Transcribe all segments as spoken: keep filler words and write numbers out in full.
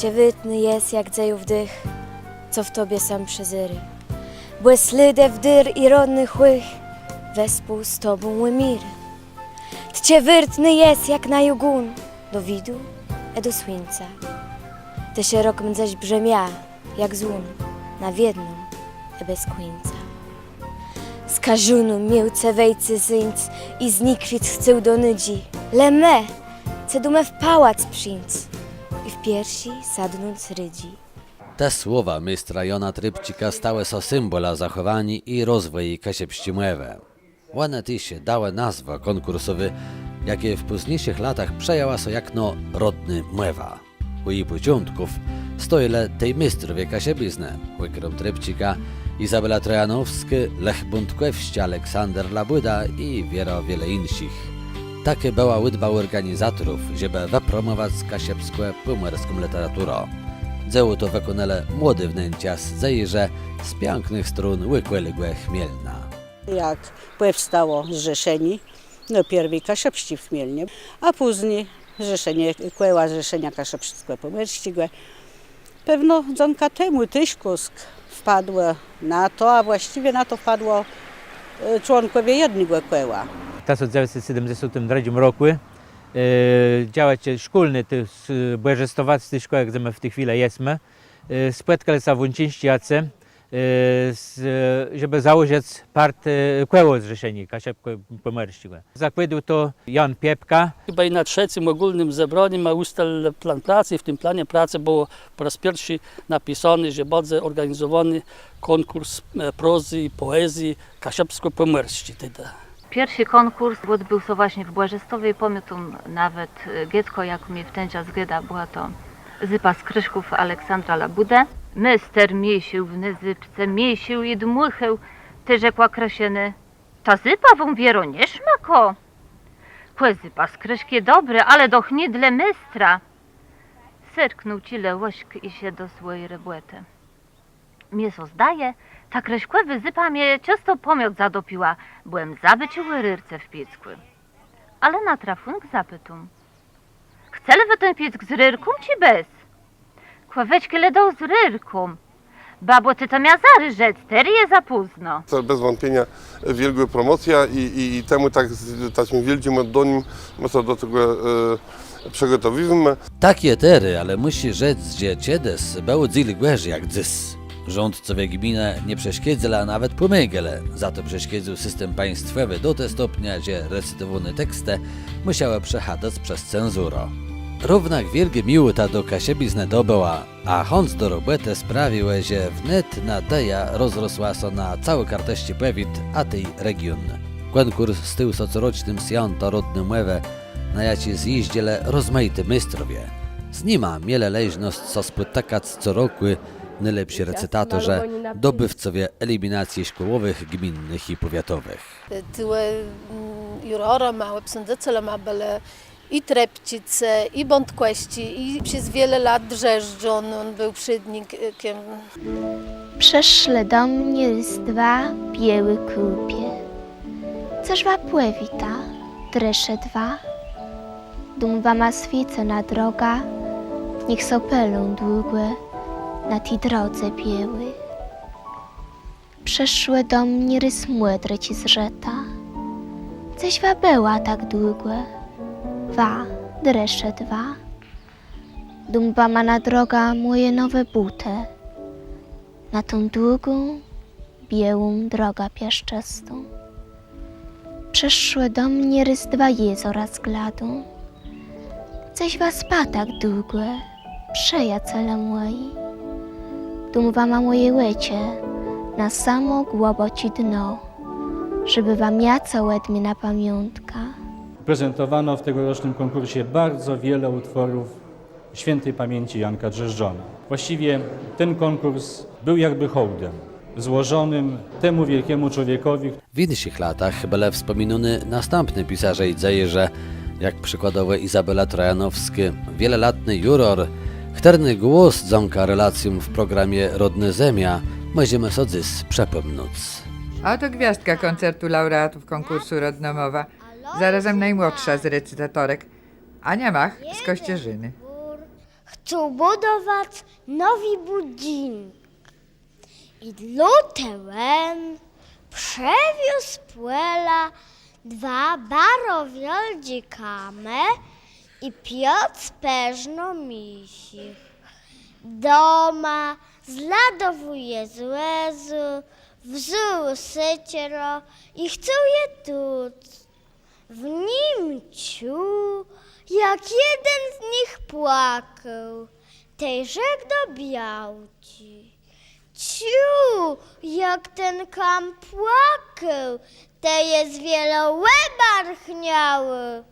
Të wôrtny jes jak dzejów dëch, co w tobie sã przezérô. Bò slédë wdôr i rodny chùch wespół z tobą ùmiérô. Të wôrtny jes jak naju gón do widu ë do słuńca. Të szerok mdzesz brzëmiã jak zwón na wiedno ë bez kùńca. Skażoną miôł ce wejce zéńc i znikwic chcôł do nodżi, le më ce dómë w pałac przińc i w pierszi sadnąc rôdzy. Te słowa méstra Jana Trepczika stałë sã symbòlã zachòwaniô i rozwòju kaszëbsczi mòwë. Òne téż dałë nazwã kònkùrsowi, jakô w pózniészich latach przëjãła sã jakno Rodnô Mòwa. Ù ji pòczątków stojelë tej méstrowie kaszëbiznë, òkróm Trepczika, Izabela Trojanowskô, Lech Bądkòwsczi, Aleksander Labùda i wierã wiele jinszich. Takô bëła ùdba òrganizatorów, żebë wëpromòwac kaszëbskò-pòmòrską lëteraturã. Dzeło to wëkònelë młodi wnenczas z Zejrze, z piãknëch strón òkòlégò Chmielna. Jak pòwstało Zrzeszenié, no pierwi kaszëbsczé w Chmielnie, a pózni Zrzeszenié, kòła Zrzeszeniô Kaszëbskò-Pòmòrsczégò. Pewno dzãka temù téż kùsk wpadło na to, a włascëwie na to wpadło, e, członkòwie jednégò kòła. Tësąc dzewiãcset sétmëdzesątim drëdżim rokù, e, dzejaczë szkólny tu z, e, Bòrzestowa, z ti szkòłë, jak më w ti chwilë jesmë, e, spòtkelë sã w Łączińsczi Jacë, e, z, żebë założëc part-, e, kòło Zrzeszeniô Kaszëbskò-Pòmòrsczégò. Zakłôdôł to Jan Piepka. Chëba i na trzecym ògólnym zebranim ma ùstalëlë plan pracë i w tim planie pracë bëło pò rôz pierszi napisóné, że bãdze òrganizowóny kònkùrs, e, prozë i pòezje kaszëbskò-pòmòrsczi tedë. Pierszi kònkùrs òdbéł sã włôsnie w Bòrzestowie, pamiãtóm nawet, e, gôdkã, jaką jem w ten czas gôda, bëła to Zupa z krëszków Aleksandra Labùdë. Méster miészôł w ny zupce, miészôł i dmùchôł, tej rzekła Krëszëna: „Ta zupa wóm wierã nie szmakô?” „Kò zupa z krëszk je dobrô, ale doch nié dlô méstra.” Serknął czile łëżk i szedł do swòji robòtë. „Mie sã zdaje, ta krëszkòwô zupa mie czësto pamiãc zatopiła, bò jem zabôcził ò rurce w piéckù.” Ale na trafùnk zapitóm: „Chcelë wë ten piéck z rurką, czë bez?” „Kò wejc, le doch z rurką.” „Babò, të to mia zarô rzec, terô je za pózno.” To bez wątpienia wiôlgô promòcjô i, i, i temù tak z taczim wiôldżim òddanim më sã do tegò, e, przëgòtowiwómë. Tak je terô, ale mùszi rzec, że czedës bëło dzél gòrzi jak dzys. Rządcowie gminë nie przeszkôdzelë, a nawet pòmôgelë. Za to przeszkôdzôł systém państwòwi do te stopnia, że recytowóné tekstë mùszałë przechadac przez cenzurã. Równak wiôlgô miłota do kaszëbiznë dobëła, a chãc do robòtë sprawiła, że wnet na ideja rozrosła sã na całi kartësczi pòwiat, a tej region. Kònkùrs stôł sã corocznym swiãtã Rodny Mòwë, na jaczé zjéżdżelë rozmajiti méstrowie. Z nima mielë leżnosc sã spòtëkac co rokù nôlepszi recytatorzë, dobiwcowie eliminacji szkòłowëch, gminnëch i pòwiatowëch. Tuwò, mm, jurorama, òbsądzëcelama bëlë i Trepczicë, i Bądkòwsczi, i przez wiele lat Drzeżdżón, òn béł przédnikã. Przëszłë do mie rôz dwa biôłé kònie. Cëż wa pòwiéta, drëszë dwa? Dóm wama swiécënã drogã, niech sã pôlą długò na ti drodze biôłi. Przëszłë do mie rôz mòdré cëzrzëta. Cëż wa bëła tak długò, wa, drëszë dwa? Dóm wama na drogã mòje nowé bótë, na tã długą, biôłą drogã piôszczëstą. Przëszłë do mie rôz dwa jezora z gladu. Cëż wa spa tak długò, przëjacele mòji? Dóm wama mòje òczë na samò głãbòczé dno, żebë wa mia co òde mie na pamiątkã. Prezentowano w tegorocznym konkursie bardzo wiele utworów świętej pamięci Janka Drzeżdżona. Właściwie ten konkurs był jakby hołdem złożonym temu wielkiemu człowiekowi. W jinszich latach bëlë wspòminóny nastãpny pisarze i dzejôrze, jak przikładowò Izabela Trojanowskô, wielolatny juror, chtërny głos dzãka relacjóm w programie Rodnô Zemia mòżemë so dzys przëpòmnąc. A oto gwiazdka koncertu laureatów konkursu Rodnô Mòwa, zarazem najmłodsza z recytatorek, Ania Mach z Kościerzyny. Chcą bùdowac nowi bùdink. I dlôte òn przëwiózł z pòla dwa baro wiôldżé kamë i piãc përznã mniészich. Doma zladowôł je z wòzu, wzął sëczerã i chcôł je tłuc. W nim czuł, jak jeden z nich płakôł. Tej rzekł do białczi: „Czuj, jak ten kam płakôł, tej jes wiele òbarchniałô”.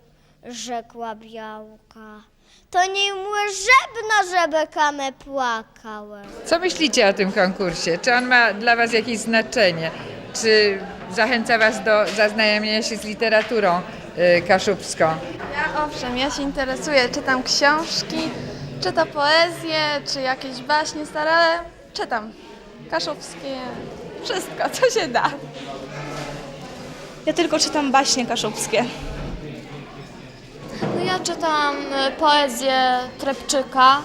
Rzekła białka: „To nie mòżebno, żebë kamë płakałë”. Co myślicie o tym konkursie? Czy on ma dla was jakieś znaczenie? Czy zachęca was do zaznajomienia się z literaturą, y, kaszubską? Ja, owszem, ja się interesuję, czytam książki, czy to poezję, czy jakieś baśnie stare, ale czytam kaszubskie, wszystko, co się da. Ja tylko czytam baśnie kaszubskie. No, ja czytam, e, poezję Trepczyka,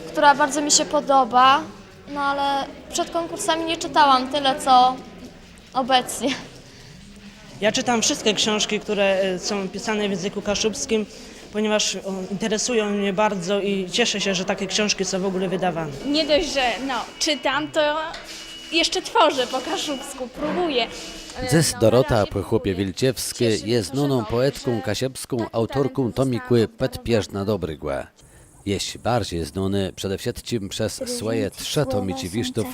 która bardzo mi się podoba, no ale przed konkursami nie czytałam tyle, co obecnie. Ja czytam wszystkie książki, które, e, są pisane w języku kaszubskim, ponieważ, o, interesują mnie bardzo i cieszę się, że takie książki są w ogóle wydawane. Nie dość, że, no, czytam, to jeszcze tworzę po kaszubsku, próbuję. Dzys Dorota Pòchłopie-Wilczewskô je znóną pòetką kaszëbską, aùtorką tomikù Pòd piôszcz na dobrégò. Jesz barżi znónô, przede wszëtczim przez swòje trzë tomiczi wiérztów,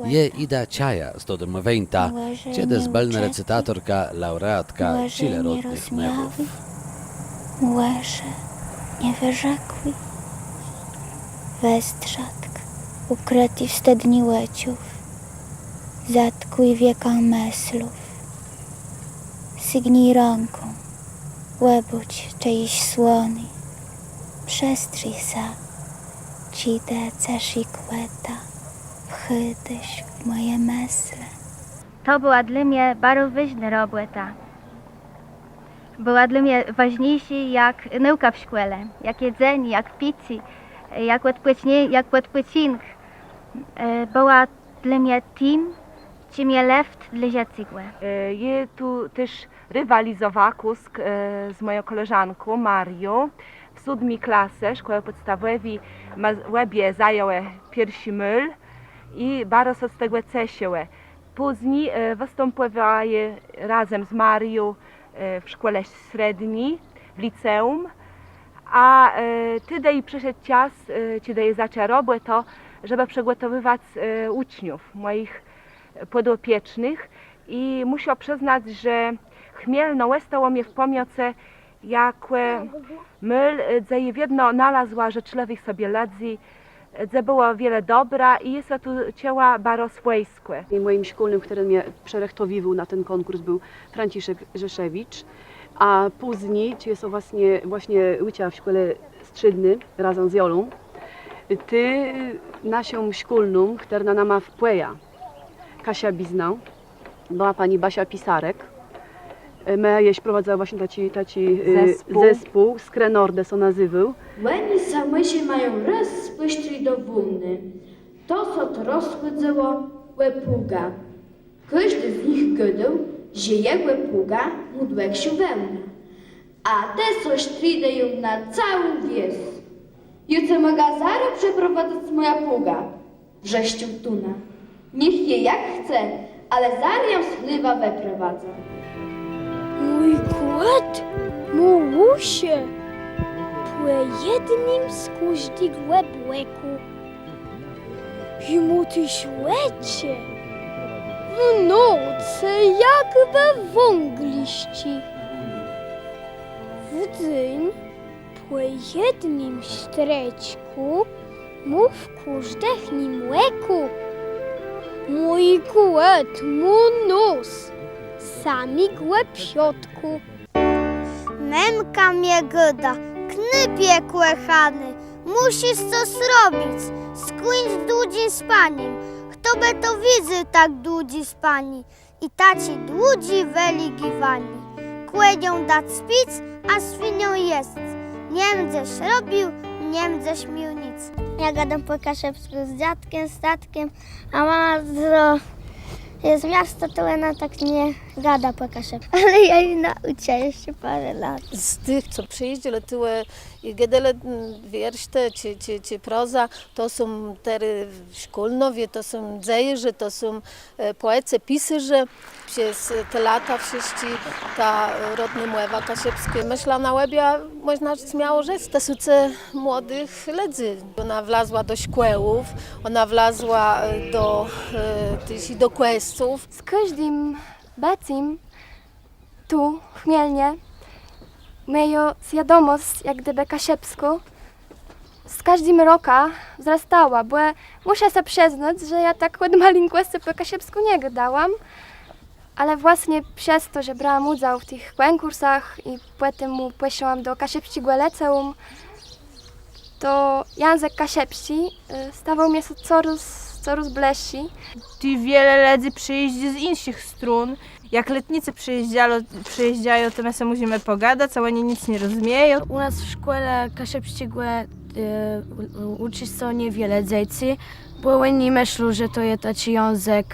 je Ida Czaja z dodomù Wejnta, czedës bëlnô recytatorka, laureatka czile Rodnëch Mechów. Mòrze niewërzekłé, westrzódk ùkrëté w stëdni òczów, zatkłé wieka mëslów. Sygnij rãką, òbôcz, czë jesz słoni. Przestrzi sã, czedë cëszi kòta wchôdôsz w mòje mëslë. To bëła dlô mie baro wôżnô robòta. Bëła dlô mie wôżniészô jak nôùka w szkòle, jak jedzenié, jak picé, jak òdpòcznié-, jak òdpòczink. E, bëła dlô mie tim, czim je lëft dlô żëcégò. E, jô tu téż riwalizowa kùsk, e, z mòją kòleżanką Marią. W sódmi klase szkòłë pòdstawòwi ma-, òbie zajãłë pierszi môl i baro sã z tegò ceszëłë. Pózni, e, wëstãpòwała razã z Marią, e, w szkòle strzédny, w liceùm, a, e, tedë przëszedł czas, e, czedë jô zaczã robòtã, żebë przëgòtowëwac, e, ùczniów, mòjich pòdòpiecznëch i mùszã przëznac, że Chmielno òstało mie w pamiãcë jakò, e, môl, e, dze jô wiedno nalazła żëczlëwëch sobie lëdzy, e, dze bëło wiele dobra i jô sã tu czëła baro swòjskò. I mòjim szkólnym, chtëren mie przërëchtowiwôł na ten kònkùrs, béł Franciszk Rzeszewicz, a pózni, czej jô sã własnie, własnie ùcza w szkòle strzédny razã z Jolą, tej naszą szkólną, chtërna nama wpòja kaszëbiznã, bëła pani Basia Pisarek. E, më jesz prowadzëła własnie taczi, taczi, e, zespół. Zespół, Skrë Nordë sã nazéwôł. Òni sã mòże mają rôz spùscëlë do wòlnë. To sã rozchòdzëło ò pùgã. Kòżdi z nich gôdôł, że jegò pùga mô dłëgszą wełnã. A te sã sztridëją na całą wies. Jô cë mògã zarô przëprowadzac mòjã pùgã, wrzeszczôł Tuna. Niech je jak chce, ale zarô jã z chléwa wëprowadzã. Mój kòt mô ùszë pò jednym z kòżdégò bòkù. I mô téż òczë, w nocë jakbë wãgliszczi. W dzéń pò jednym sztrëczkù mô w kòżdëchnim òkù. Mój kòt mô nos, sami głëpiótkù. Mëmka mie gôda: knôpie kòchóny, mùszisz cos robic, skùńcz dłudżé spanié. Chto bë to widzôł, tak dłudżé spanié i taczé dłudżé wëlégiwanié. Kònióm dac pic, a swinióm jesc. Nie mdzesz robił, nie mdzesz miôł nic. Ja gadam po kaszëbskù z dzadkã, z tatką, a mama z, z miasta, to òna tak nie gada po kaszëbskù. Ale ja ji naùczã jeszcze parę lat. Z tëch, co przëjéżdżelë tuwò i gôdelë, mm, wiérztë czë, czë, czë proza, to są terô szkólnowie, to są dzejôrze, to są e, pòecë, pisôrze. Przez te lata wszëtczé ta, e, rodnô mòwa kaszëbskô, mëszlã, nałëbiła, mòżna smiało rzec, tësące młodëch lëdzy. Òna wlazła do szkòłów, òna wlazła, e, do, e, téż i do kòscołów. Z kòżdim bëcym tu, w Chmielnie, mòja swiadomòsc, jak gdëbë, kaszëbskô z kòżdim rokã wzrôstała, bò mùszã sã przëznac, że jô tak òd malinkòscë pò kaszëbskù nie gôdałam, ale własnie przez to, że brałam ùdzôł w tëch kònkùrsach i pòtemù pòszłam do Kaszëbsczégò Liceùm, to jãzëk kaszëbsczi, y, stôwôł mie sã corôz, corôz blëższi. Tu wiele lëdzy przëjéżdżô z jinszich strón. Jak letnicë przëjéżdżają, przëjéżdżają, to më sã mòżemë pògadac, a òni nick nie rozmieją. U nas w szkòle kaszëbsczégò, e, ù-, ù-, ùczi sã niewiele dzecy, bò òni mëszlą, że to je taczi jãzëk,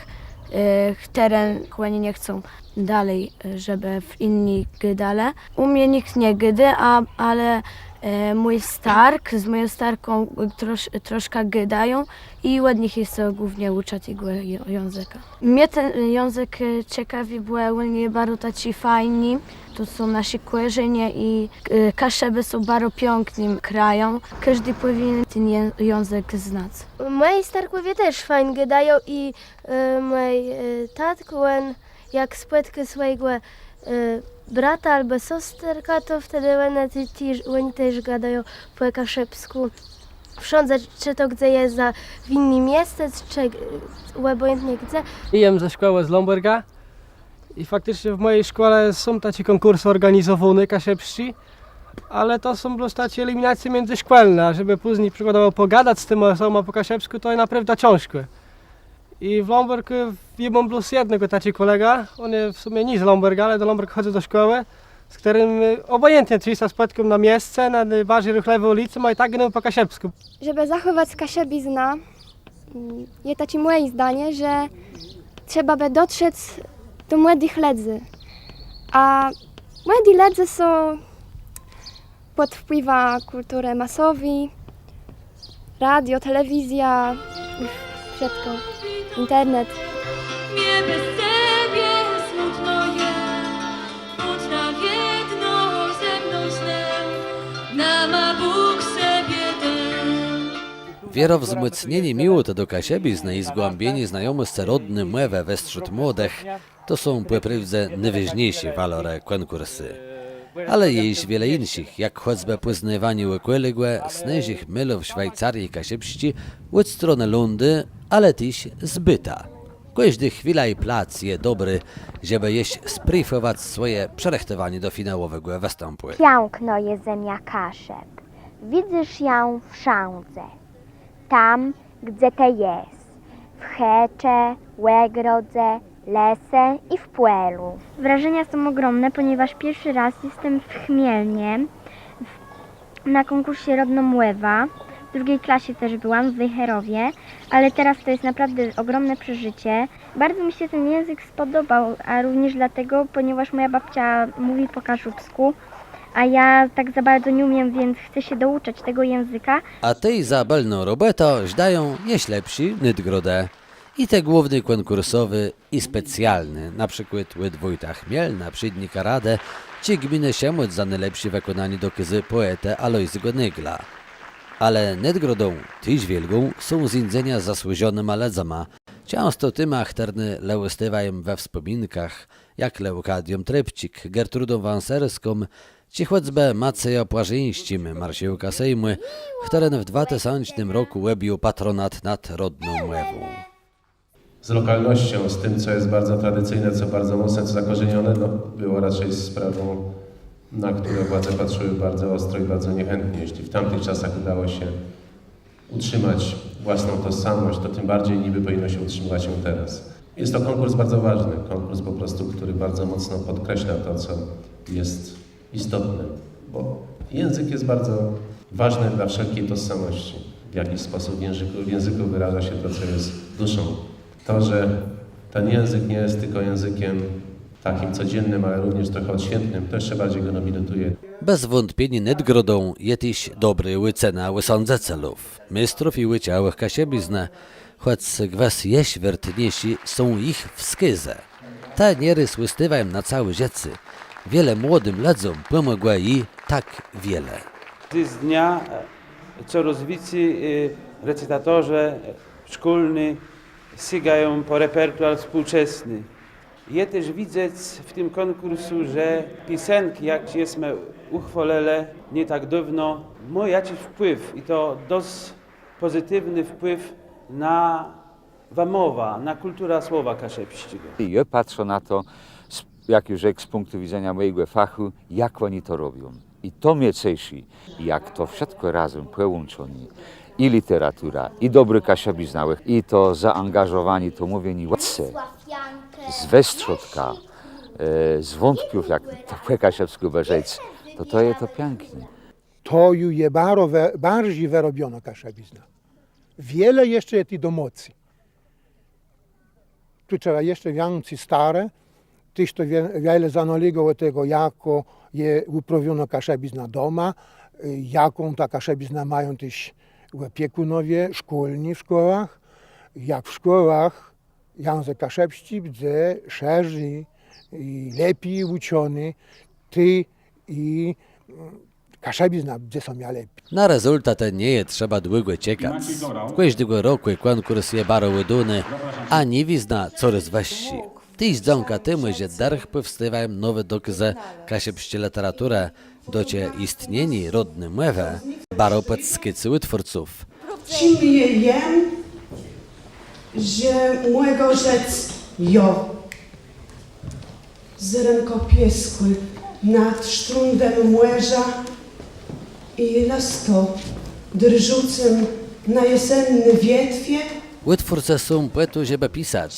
e, chtëren òni nie chcą dali, e, żebë w-, jinny gôdelë. Ù mie nicht nie gôdô, a, ale, e, mój stark z mòją starką, e, trosz-, troszkã gôdają i òd nich jô sã głównie ùczã tegò jã-, jãzëka. Mie ten jãzëk, e, cekawi, bò òn je baro taczi fajny. To są naszi kòrzenie i, e, Kaszëbë są baro piãknym krajã. Kòżdi pòwinien ten jã-, jãzëk znac. Mòji starkòwie téż fajn gôdają i, e, mój, e, tatk, òn jak spòtkô swòjégò, e, brata abò sostrkã, to wtedë òne té-, téż, òni téż gôdają pò kaszëbskù. Wszãdze, czë to gdze je za, w jinym miesce, czë, e, òbòjãtnie gdze. Jem ze szkòłë z Lãbòrga i fakticzno w mòji szkòle są taczé kònkùrsë òrganizowóné kaszëbsczé, ale to są blós taczé eliminacje midzëszkòlné, a żebë pózni przëkładowò pògadac z tima òsobama pò kaszëbskù, to je naprôwdã cãżkò. I w Lãbòrgù, e, jô móm blós jednégò taczégò kòlegã, òn je w sumie nié z Lãbòrga, ale do Lãbòrga chòdzy do szkòłë, z chtërnym, e, òbòjãtnie, czë sã spòtkóm na miesce, na nôbarżi ruchlëwi ùlicë, a i tak gôdómë pò kaszëbskù. Żebë zachòwac kaszëbiznã, mm, je taczé mòje zdanié, że trzeba bë dotrzec do młodëch lëdzy. A młodi lëdze są pòd wpływã kùlturë masowi, radio, telewizjô, wszëtkò, internet. Mie bez cebie smutno je, bądź na wiedno ze mną zle, nama Bóg sebie dôł. Wierã wzmòcnienié miłotë do kaszëbiznë i zgłãbienié znajomòscë rodny mòwë westrzód młodëch to są pò prôwdze nôwôżniészé walorë kònkùrsu. Ale je jesz wiele jinszich, jak chòcbë pòznôwanié òkòlégò, snôżich môlów Szwajcarii kaszëbsczi, òd stronë lądu, ale téż z bôta. Kòżdô chwila i plac je dobri, żebë jesz sprifòwac swòje przërëchtowanié do finałowégò wëstãpù. Piãknô je zemia Kaszëb. Widzysz jã wszãdze. Tam, gdze të jes, w chëczë, ògrodze, lese i w pòlu. Wrażenia są ogromne, ponieważ pierwszy raz jestem w Chmielnie, w, na konkursie Rodnô Mòwa. W drugiej klasie też byłam, w Wejherowie, ale teraz to jest naprawdę ogromne przeżycie. Bardzo mi się ten język spodobał, a również dlatego, ponieważ moja babcia mówi po kaszubsku, a ja tak za bardzo nie umiem, więc chcę się douczać tego języka. A tej za bëlną robòtã żdają jesz lepszé nôdgrodë. I te główné kònkùrsowé, i specjalné, na przëkłôd òd wójta Chmielna, przédnika radë, czë gminë Szëmôłd za nôlepszé wëkònanié dokôzu pòetë Alojzégò Nôgla. Ale nôdgrodą, téż wiôlgą, są zéńdzenia z zasłużonyma lëdzama, czãsto tima, chtërny le òstôwają we wspòminkach, jak Leòkadią Trepczik, Gertrudą Wanserską, czë chòcbë Macejã Płażińsczim, marszôłkã Sejmù, chtëren w dwatësącznym rokù òbjął patronat nad Rodną Mòwą. Z lokalnością, z tym, co jest bardzo tradycyjne, co bardzo mocne, co zakorzenione, no, było raczej sprawą, na które władze patrzyły bardzo ostro i bardzo niechętnie. Jeśli w tamtych czasach udało się utrzymać własną tożsamość, to tym bardziej niby powinno się utrzymywać ją teraz. Jest to konkurs bardzo ważny, konkurs po prostu, który bardzo mocno podkreśla to, co jest istotne, bo język jest bardzo ważny dla wszelkiej tożsamości. W jakiś sposób w języku, w języku wyraża się to, co jest duszą. To, że ten język nie jest tylko językiem takim codziennym, ale również trochę odświętnym, to jeszcze bardziej go nobilituje. Bez wątpieniô nôdgrodą je téż dobrô òcena òsądzëcelów, méstrów i ùczałëch kaszëbiznë, chòc gwës jesz wôrtniészé są jich wskôzë. Te nierôz òstôwają na całé żëcé. Wiele młodim lëdzóm pòmògło i tak wiele. Dzysdnia, e, corôz wicy, e, recytatorze, e, szkólny sëgają pò repertuar współczesny. Je téż widzec w tim kònkùrsu, że piosenk, jak jesmë ùchwôlëlë nié tak dôwno, mô jaczis wpłiw i to dosc pòzytiwny wpłiw na wëmòwã, na kùlturã słowa kaszëbsczégò. I jô patrzã na to, z, jak ju rzekł, z pùnktu widzeniô mòjégò fachù, jak òni to robią. I to mie ceszi, jak to wszëtkò razem pòłączoné. I lëteratura, i dobrô kaszëbizna, i to zaangażowanié, to mówienié òd se, z westrzódka, e, z wątpiów, jak to pò kaszëbskù bë rzec, to, to je to piãkné. To ju je baro wë-, barżi wërobionô kaszëbizna. Wiele jeszcze je ti do mòcë. Tu trzeba jeszcze wiãcy starë, téż to wie-, wiele zanôlégô òd tegò, jakô je ùprôwiónô kaszëbizna doma, y, jaką tã kaszëbiznã mają téż òpiekùnowie, szkólny w szkòłach. Jak w szkòłach jãzëk kaszëbsczi bãdze szerzi i lepi ùczony, ti i, mm, kaszëbizna bãdze sã mia lepi. Na rezultatë nie je trzeba długò czekac. Kòżdégò rokù kònkùrs je baro ùdóny, a niwizna corôz wëższô. Téż dzãka temù, że dërch pòwstôwają nowé dokôzë kaszëbsczi lëteraturë, do cze jistnienié Rodny Mòwë baro pòdskôcô ùtwórców. Czim jô jem, że mògã rzec jô? Zôrnkò piôskù nad sztrądã mòrza i lëstô drżącym na jesenné wietwie. Ùtwórcë są pò to, żebë pisac.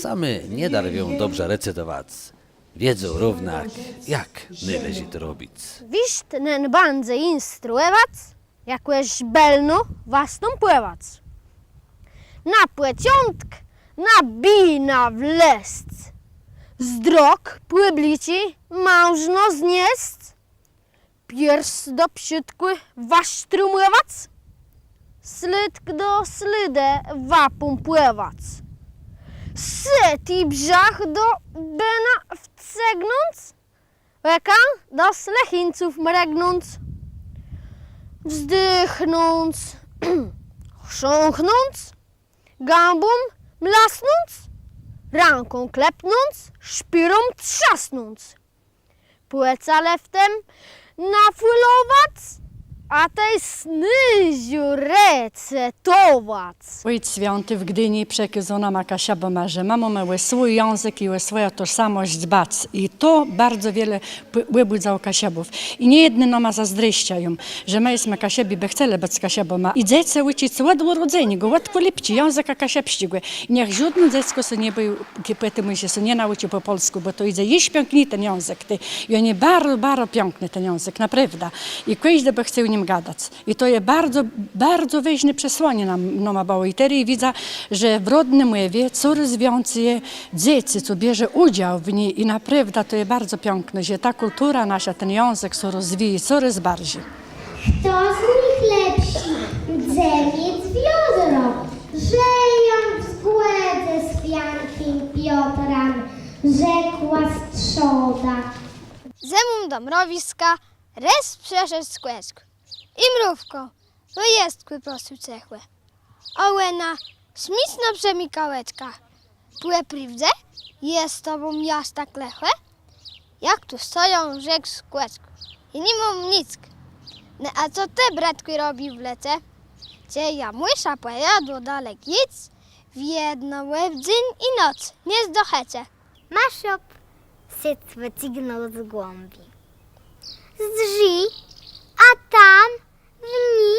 Sami nie darwią dobrze recytowac. Wiedzą równak, jak nôleżi to robic. Wiész, nen bãdze instruòwac, jakòż bëlno wëstãpòwac. Na pòczątk na binã wlezc. Zdrok pùbliczi mòżno zniesc. Piers do przódkù wësztrëmòwac. Slôdk do slôdë wëpómpòwac. Sëti brzëch do bëna wcygnąc. Òkã do słëchińców mrëgnąc, wzdichnąc, chrząknąc, gãbą mlasnąc, rãką klepnąc, szpérą trzasnąc. Płëca lëftem nafùlowac, a tej snôżo recytowac. Òjc Swiãti w Gdini przekôzôł nama Kaszëbóma, że më mómë ò swój jãzëk i ò swòjã tożsamòsc dbac. I to baro wiele p-, wëbùdzało Kaszëbów. I niejedny nama zazdroscają, że më jesmë Kaszëbi, bë chcelë bëc Kaszëbóma. I dzecë ùczëc òd ùrodzeniô gò, òd kòlibczi, jãzëka kaszëbsczégò. I niech żódné dzeckò sã nie bòji, k-, pò tim, że sã nie naùczi pò pòlskù, bò to jidze jesz piãkni ten jãzëk, tej. I òn je baro, baro piãkny ten jãzëk, naprôwdã. I kòżdi bë chcôł nim gadac. I to je baro, baro wôżné przesłanié nam, nama bëło. I terô widzã, że w Rodny Mòwie corôz wiãcy je dzecy, co bierze ùdzôł w ni i naprôwdã to je baro piãkné, że ta kùltura naszô, ten jãzëk sã rozwijô corôz barżi. Chto z nich lepszi mdze miec wiodro? Żëjã w zgòdze z swiãtim Piotrã, rzekła strzoda. Zëmą do mrowiska rôz przëszedł skòczk. I mrówkò, ò jestkù prosył cëchò. A òna smiészno przëmikała òczka. Pò prôwdze? Je z tobą jaż tak lëchò? Jak tu stojã, rzekł skòczk, i ni móm nick. No a co të, bratkù, robił w lece? Czej jamùsza pò jôdło dalek jic, wiedno òb dzéń i noc nie zdochëce. Maszop sec wëcygnął z głãbi. Zdrzi, a tam w ni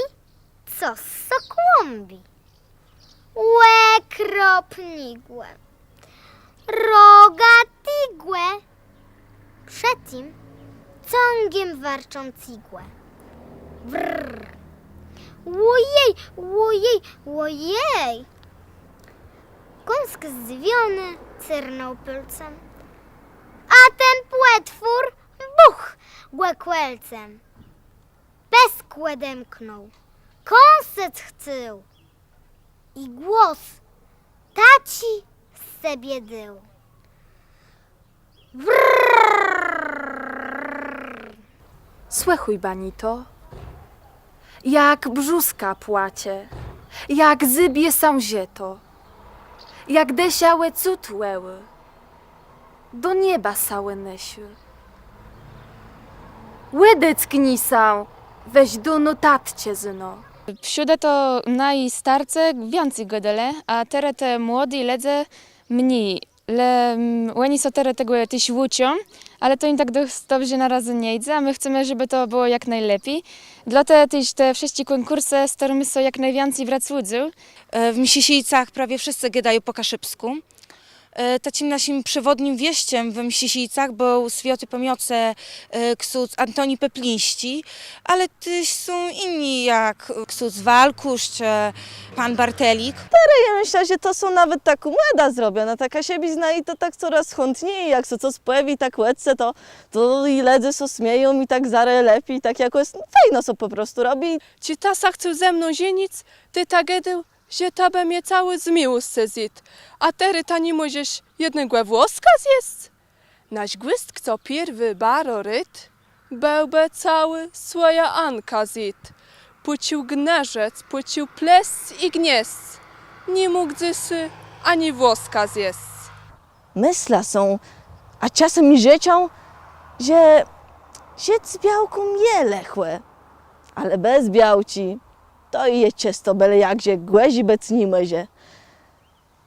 cos sã kłãbi. Òkropnégò, rogatégò, przë tim cągiem warczącégò. Wrrr. Òjej, òjej, òjej! Kąsk zdzëwiony cyrnął pôlcã, a ten pòtwór buch gò kòlcã. Pësk òdemknął, kąsëc chcôł i głos taczi z sebie dôł. Słëchôj, Banito, jak brzózka płacze, jak zëbie sã żëto, jak dësza ò cud wòłô, do nieba sã ùnôszô. Òdeckni sã, wez do notatczëznë. Przódë to naji starcë wiãcy gôdelë, a terô ti młodi lëdze mni. Le, mm, òni sã terô tegò téż ùczą, ale to jim tak dosc dobrze na razë nie jidze, a më chcemë, żebë to bëło jak nôlepi. Dlôte téż te wszëtczé kònkùrsë starëjemë sã jak nôwiãcy brac ùdzôł. E, w Mscëszejcach prawie wszëtcë gôdają pò kaszëbskù. E, taczim naszim przewòdnim wieszczem w Mscëszejcach béł swiãti pamiãcë, e, ksądz Antoni Peplińsczi, ale téż są jinny, jak ksądz Walkùsz czë pón Bartelik. Terô jô mëszlã, że to sã nawet tak mòda zrobiła, no, ta kaszëbizna i to tak corôz chãtni, jak sã cos pòjawi, tak ò ce to, to i lëdze sã smieją i tak zarô lepi, tak jakòs fejno sã pò prostu robi. Czej të sã chcôł ze mną żenic, të tak gôdôł, że të bë mie całą z miłoscë zjôdł, a terô të ni mòżesz jednégò włoska zjesc? Nasz Gùst, co pierwi baro rôd béłbë całą swòjã Ankã zjôdł, pòczął gnerzëc, pòczął plesc i gniesc, ni mógł dzysô ani włoska zjesc. Mëszlã so, a czasã i rzeczã, że żëc z białką je lëchò, ale bez białczi to je czësto bële jak, że gòrzi bëc ni mòże.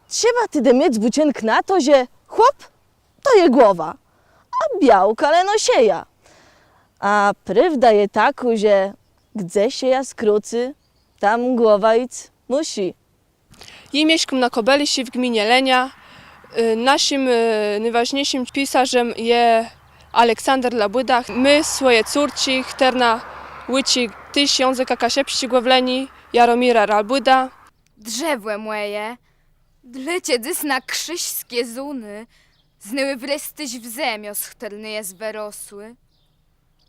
Trzeba tedë miec bôczënk na to, że chłop to je głowa, a białka leno szëja. A prôwda je takô, że gdze szëja skrócy, tam głowa jic mùszi. Jô mieszkóm na Kòbëlëszu w gminie Lëniô. Y, naszim, y, nôwôżniészim pisarzã je Aleksander Labùda. Mô swòje córczi, chtërna ùczi téż jãzëka kaszëbsczégò w Lëni, Jaromira Labùda. Drzewò mòje, dlôcze dzys na krziżsczé zónë znôwù wrôstôsz w zemiã, z chtërny jes wërosłi?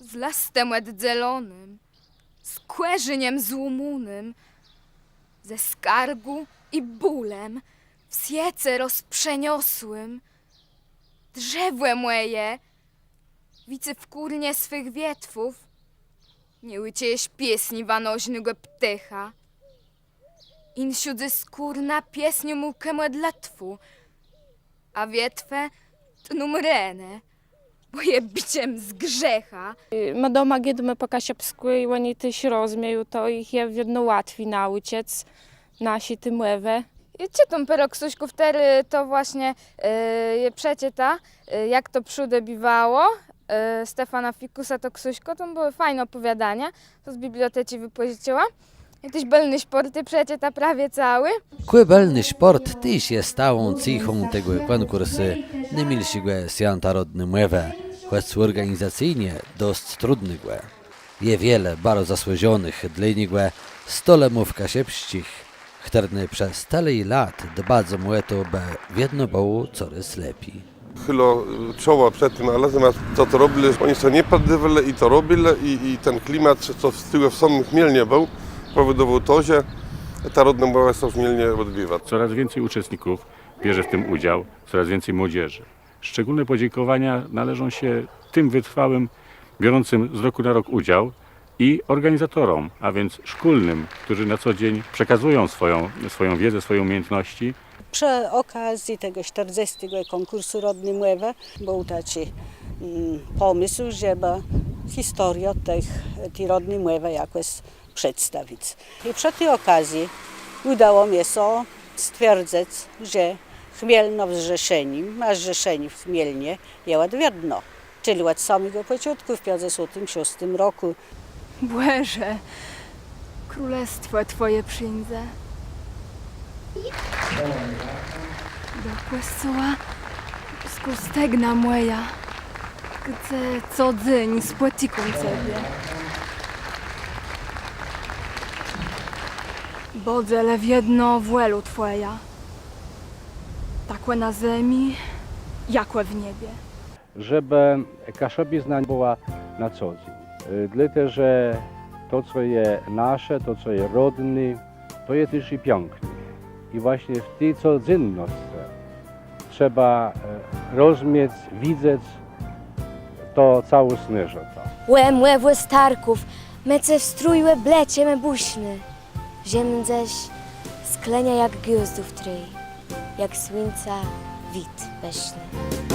Z lëstã òddzelonym, z kòrzeniã złómónym, ze skargą i bólã w swiece rozprzeniosłim. Drzewò mòje, wicy w kùrnie swëch wietwów nie ùczëjesz piesni wanożnégò ptôcha. Jinszi dzys kùrna piesnią mù kòmù dlôtwą, a wietwë tną renë, bò je biczã z grzecha. Më doma gôdómë pò kaszëbskù i òni téż rozmieją, to jich je wiedno łatwi naùczëc naszi ti mòwë. Jô czëtóm pôrã ksążków, terô to własnie, e, jô przeczëta, e, jak to przódë biwało. E, Stefana Fikusa to ksążka, tam bëłë fajné òpòwiôdania, to z biblioteczi wëpòżëczëła. I téż Bëlné szpòrtë przeczëta prawie całé. Kò Bëlny szpòrt téż je stałą céchą tegò kònkùrsu, nômilszégò swiãta rodny mòwë, chòc òrganizacyjnie dosc trudnégò. Je wiele baro zasłużonëch dlô niegò stolemów kaszëbsczich, chtërny przez tëli lat dbają ò to, bë wiedno bëło corôz lepi. Chylã, e, czoła przed tim, ale zamiast to, co robili, òni sã nie pòddôwelë i to robili, i, i ten klimat, co w, tëli w samim Chmielnie béł, pòwòdowôł to, że ta Rodnô Mòwa sã w Chmielnie òdbiwa. Coraz więcej uczestników bierze w tym udział, coraz więcej młodzieży. Szczególne podziękowania należą się tym wytrwałym, biorącym z roku na rok udział, i organizatorom, a więc szkólnym, którzy na co dzień przekazują swoją, swoją wiedzę, swoje umiejętności. Przë òkazji tegò sztërdzestégò kònkùrsu Rodny Mòwë béł taczi, mm, pòmësł, żebë historiã tëch, ti Rodny Mòwë jakòs przedstawic. I przë ti òkazji ùdało mie sã stwierdzëc, że Chmielno w Zrzeszenim, a Zrzeszenié w Chmielnie je òd wiedno, czëlë òd samégò pòczątkù w piãcdzesątim szóstim rokù. Bòże, królestwò Twòje przińdze. Do kòscoła, skąd stegna mòja, gdze co dzéń spòtikóm Cebie. Bòdze le wiedno wòlô Twòja, takò na zemi, jakò w niebie. Żebë kaszëbizna bëła na co dzéń. Y, dlôte że to, co je nasze, to, co je rodné, to je téż i piãkné. I własnie w ti codzénnoscë trzeba, e, rozmiec, widzec to całosné żëcé. Ò mòwò starków, më ce w strój òbleczemë bùszny, że mdzesz skleniã jak gwiôzdów trój, jak słuńca wid pëszny.